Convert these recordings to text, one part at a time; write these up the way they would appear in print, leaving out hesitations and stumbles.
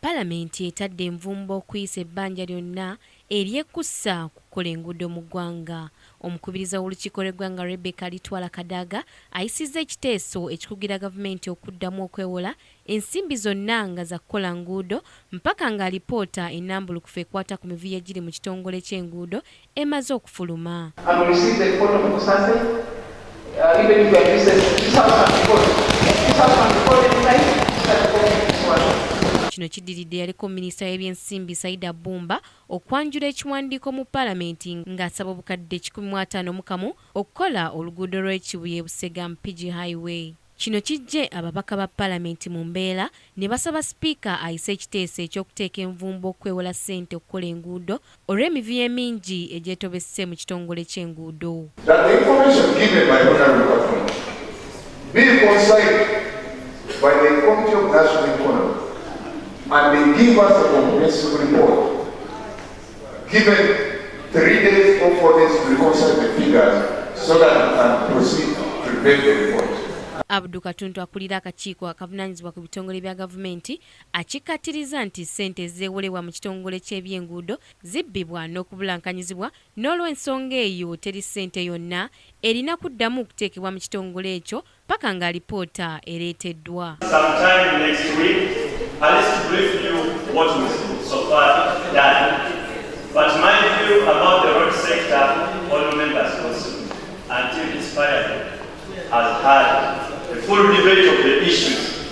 Palamenti etadde envumbo okuyisa ebbanja lyonna eryekussa ku kukola enguudo mu ggwanga. Omukubiriza w'olukiiko lw'eggwanga Rebecca Alitwala Kadaga ayisizza ekiteeso ekikugira gavumenti okuddamu okwewola ensimbi zonna nga za kukola nguudo mpaka nga alipoota ennambulukufu ekwata ku mivuyo egiri mu kitongole ky'enguudo emaze okufuluma. And we received the report of Kusase. Even if we had received 2004, 2004 time, start this one. Kino kiddiridde yaliko minisita w'ebyensimbi Saida Bbumba okwanjula ekiwandiiko mu palamenti ng'asaba obukadde 151 okukola oluguudo lw'e Kibuye Busega Mpigi Highway. Kino kiggye ababaka ba palamenti mu mbeera ne basaba sipiika ayise ekiteeso eky'okuteeka envumbo okwewola ssente okukola enguudo olw'emivuyo emingi egyetobese mu kitongole ky'enguudo. That the information given by Honorable Katuntu be reconciled by the Committee of National Economy and they give us a comprehensive report given 3 days or 4 days to reconcile the figures so that we can proceed to prepare the report. Abdu Katuntu akulira akakiiko akavunaanyizibwa ku bitongole bya gavumenti akikkaatiriza nti ssente ezeewolebwa mu kitongole ky'ebyenguudo zibbibwa n'okubulankanyizibwa, n'olw'ensonga eyo teri ssente yonna erina kuddamu kuteekebwa mu kitongole ekyo paka nga alipoota ereeteddwa. Sometime next week, at least to brief you what we've so far done. But my view about the road sector, all members also, until this parliament has had a full debate of the issues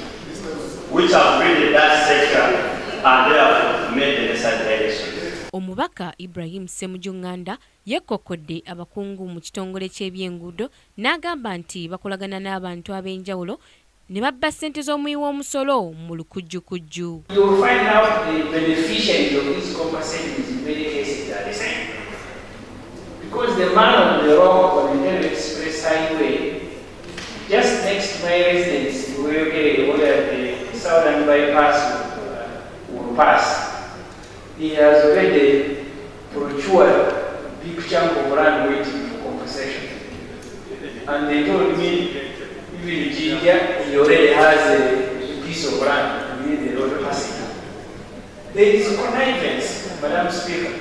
which have ridden that sector and therefore made the necessary directions. Omubaka Ibrahim Ssemujju Nganda yekkokkodde abakungu mu kitongole ky'ebyenguudo n'agamba nti bakolagana n'abantu ab'enjawulo ne babba ssente z'omuwi w'omusolo mu lukujjukujju. You will find out the beneficiaries of these compensations in many cases are the same. Because the man on the rock on the Entebbe Express Highway, just next to my residence, where the southern bypass will pass, he has already procured a big chunk of land waiting for compensation. And they told me, even Jinja, he already has a piece of land within the road passing. There is connivance, Madam Speaker.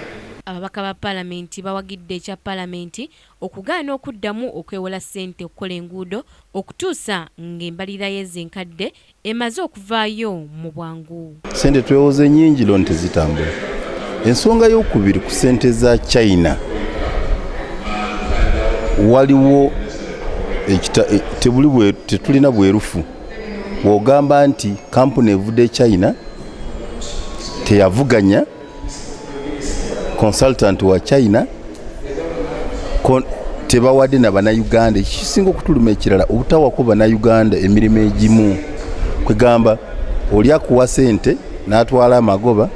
Ababaka ba paalamenti bawagidde ekya paalamenti okugaana okuddamu okwewola ssente okukola enguudo okutuusa ng'embalirira y'ezo enkadde emaze okuvaayo mu bwangu. Sente twewoze nyingi, loan tezitambula. Ensonga yokubiri, ku sente za China waliwo tebuli tetulina bwerufu bw'ogamba nti kampuni evudde e China teyavuganya consultant wa China, tebawadde na Bannayuganda. Ekisinga okutuluma ekirala, obutawako Bannayuganda emirimu egimu, kwegamba oli akuwa sente n'atwala amagoba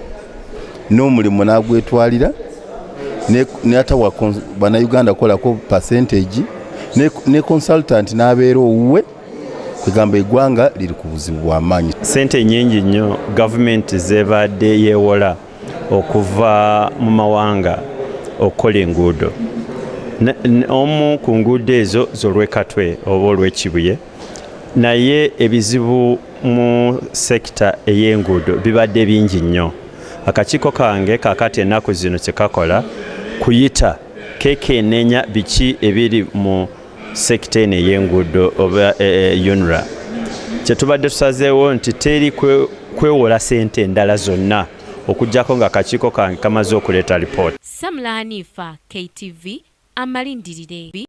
n'omulimu n'agwetwalira, n'atawa Bannayuganda kukolako percentage, ne consultant n'abeera owuwe. Kwegamba eggwanga liri ku buzibu bw'amaanyi. Sente nyingi nnyo gavumenti zebadde yeewola okuva mu mawanga okukola enguudo. Omu ku nguudo ezo z'olwekatwe oba olw'Ekibuye, naye ebizibu mu sector ey'enguudo bibadde bingi nnyo. Akakiiko kange kakati ennaku zino kyekakola kuyita kekenenya biki ebiri mu sector eno ey'enguudo oba UNRA. Kyetubadde tusazeewo nti teri kwewola sente endala zonna okuggyako nga akakiiko kange kamaze okuleeta lipooti. Samula Hanifa, KTV, amalindirire.